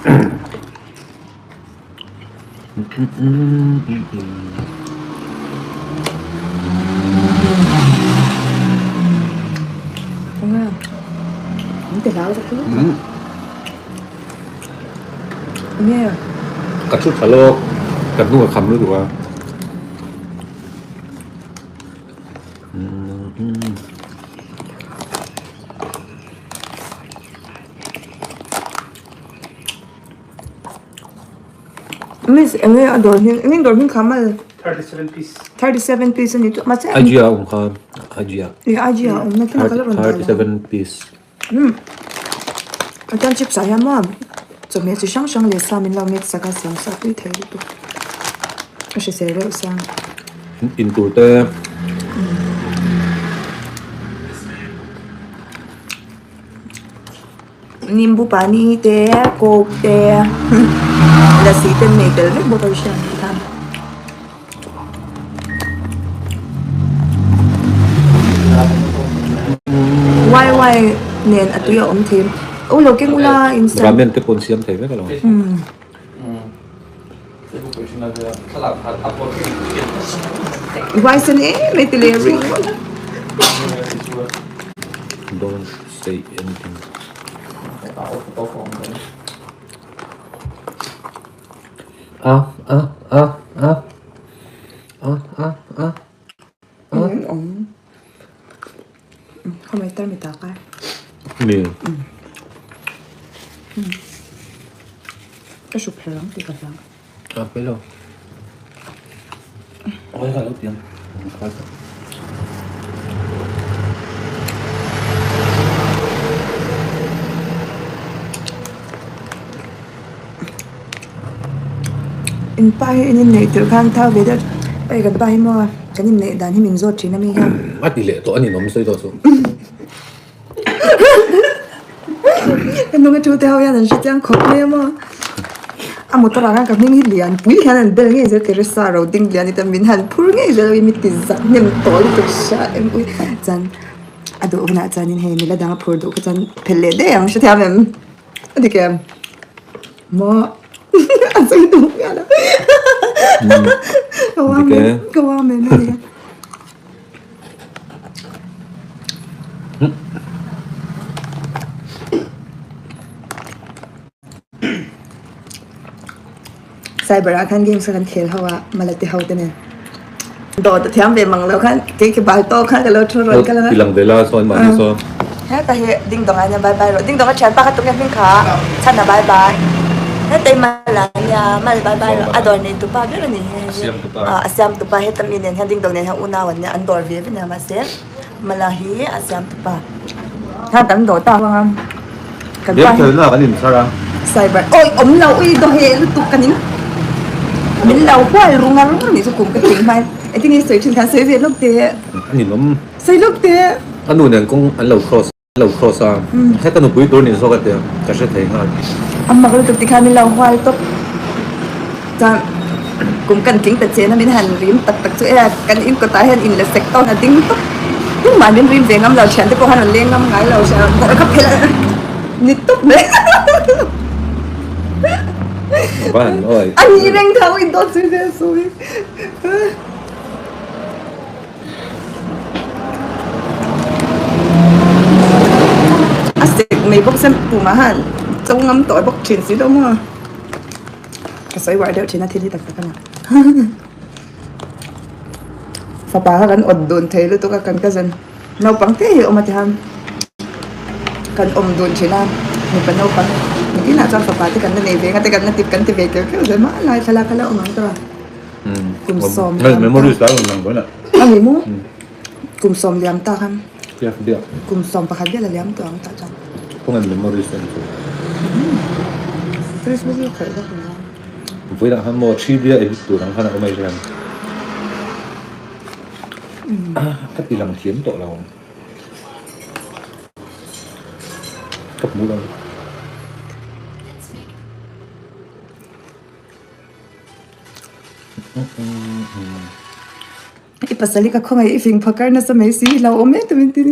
Ka thu tha lawk ka hnung a kham lutuk a. Miss enge a dawr hming enge dawr hming kha mal 37 piece 37 piece ani chu mahse IG a awm kha IG a eh IG a awm na kha la rawn dah lo 37 piece a chuan chips ah hian maw chawhmeh chi hrang hrang leh sa min lo mix sak a siam sa tui thei lutuk a hrisel reuh sia. Intur te. Nimbu pani te coke te lassi te an nei tel vek bawk a ri hriat ang khan. Wai wai nen a tui a awm thei u lo keng ula instant. Ramen te pawh an siam thei vek alawm. Wai sen em em ti leh ring. Don't say anything. A a a a a a a a Awm Khaw mai tar mi tak a. Mi. Ka hrup her ang tih ka hlau. A pe lo. Oi ka lo tiang. In pa hi in inneih tirh khan thau ve deuh hei kan pa hi maw kan inneih dan hi min zawt thin a mi hian. A ti leh tawh a ni nawm sawi tawh chu. Ka hnung a thu te ho hian an hre chiang khawp mai a maw. A motor ah khan ka hming hi lian pui hian an bel ngei zel Teresa ro ding lian hi chuan min han phur ngei zel a mi ti zak hnem tawh lutuk hria em ui chuan a duh hunah chuanin hei nula dang a phur duh kha chuan phelh leh daih ang hrethiam em. A dik em? Maw? A sawi duh miah lo. Ka uam Dik e. ka uam em a nia. Cyber ah khan games kha kan khel ho a, Malate ho te nen. Dawt a thiam ve mang lo khan kei khi bal tawk khan ka lo thu rawn kal ang a. Ti lang ve la sawn mahni sawn. Heta hi ding dawng ah hian bye bye rawh. Ding dawng a thianpa kha tunge hming kha chhan a bye bye. Heta hi mal ah nia mal bye bye rawh. A dawr nei tupa ber a ni hi. A siam tupa. A siam tupa heta mi nen hian ding dawng nen hian unau an nia an dawr ve ve nia mahse mala hi a siam tupa. Khan kan dawr ta vang a. Kan pa hi. Biak kan inchhar a. Cyber awi awm lo ui daw he lutuk ka ning. Min lo huai ru ngar ngar nih chu kum ka tling hmai. Engtin nge sawi thin khan sawi ve lawk teh. A ni lawm. Sawi lawk teh. A nu nen kawng an lo cross an lo cross a. Heta nupui tur nih zawk a tia ka hre thei nghal. A mak lutuk tikhan min lo huai tawp. Chuan kum kan tling ta chen a min han rim tak tak chu e kan in kawtah hian in la sek tawn a ding tawp. Tumah min rim ve ngam lo thian te pawh khan rawn leng ngam ngai lo hria bawrh kha phelh ni tawp mai. Van awi. A ni reng tho in dawt zui vel sawi. A sek mai bawk se tumah han cho ngam tawh bawk thin si lo maw. Ka sawi uar deuh thin a thil hi tak tak a ni. Fapa kha kan awt dun thei lutuk a kan cousin naupang te hi a awm a tihian kan awm dun thin a mipa naupang nitin ah chuan fapa te kan la nei ve ang a te kan la ti kan ti ve keuh keuh zel mai lai thlalak kha la awm ang tawh a kum sawm liam ta a ni maw kum sawm liam ta khan kum 11 vel a liam tawh ang tah chuan. Facebook hi khalh vak lo. Vawiinah khan maw Trivia edit tur ang khan a awm a hian ka ti lang thiam tawh lo ka hmu lo. I pasal hi ka khawngaih i fing phakar nasa mai si hi lo awm em tumin tin.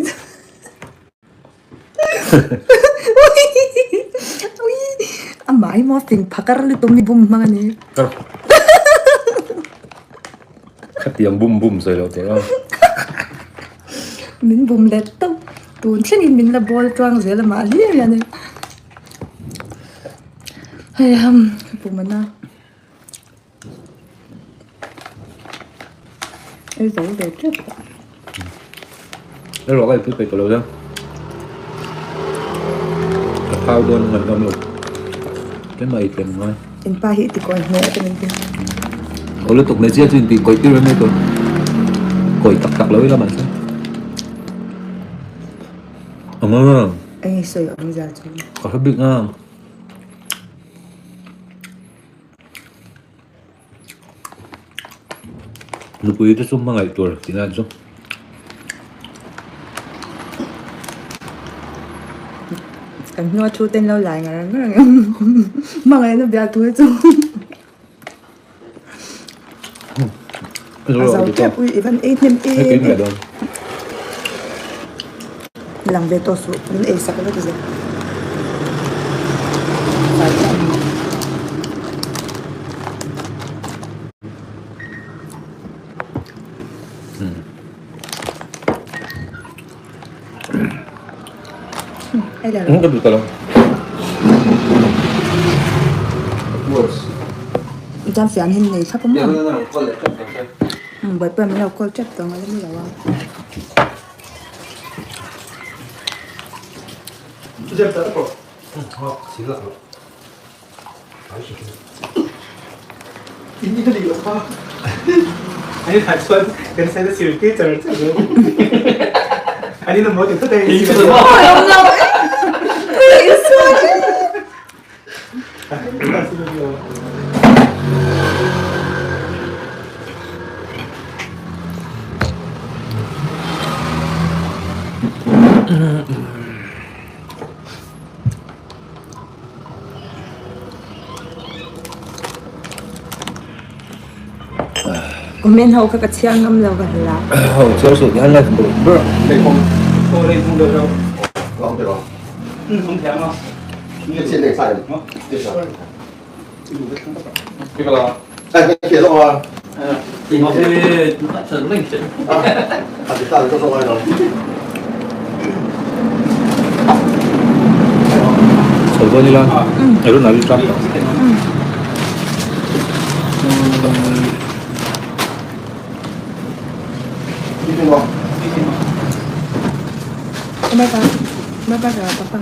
Amah hi maw fing phakar lutuk mi bum hmang a ni. Khatiang bum bum sawi loh tur a. Min bum let tawp. Tun thlengin min la bawl tluang zel amah hlir hian e. Hei ham ka pum a na. Ei zo ve tep tawh. Ei rawh ka ei pui peih tawh lo nia. Ka thau dawn a ngaihdam lo. Tlem a ei tlem ngai. In pa hi i ti kawi hmel ati min ti. Aw lutuk hmeichhia chu inti kawi tir mai tur. Kawi tak tak lo ila mahse. Ang a. Eng i sawi awm zia chu. Ka hre bik a. Nupui te chu hmangaih tur tih lai chu. Kan hnua thu ten lo lai ngar ngar ang em hmangaihna biak thu hi chu a zo tep ui i van ei hnem em em lang ve tawh suh min ei sak vek zel. Chuan fian hi nei thlap a maw? Buaipui ah min lo call tep tawh ang a la ni lo a. Comment ho kha ka chhiar ngam lo ka hla. Ho chhiar suh hian live ber ber. Chho dawn ila Arun a ri tlang tawh. Bye bye. Bye bye papa.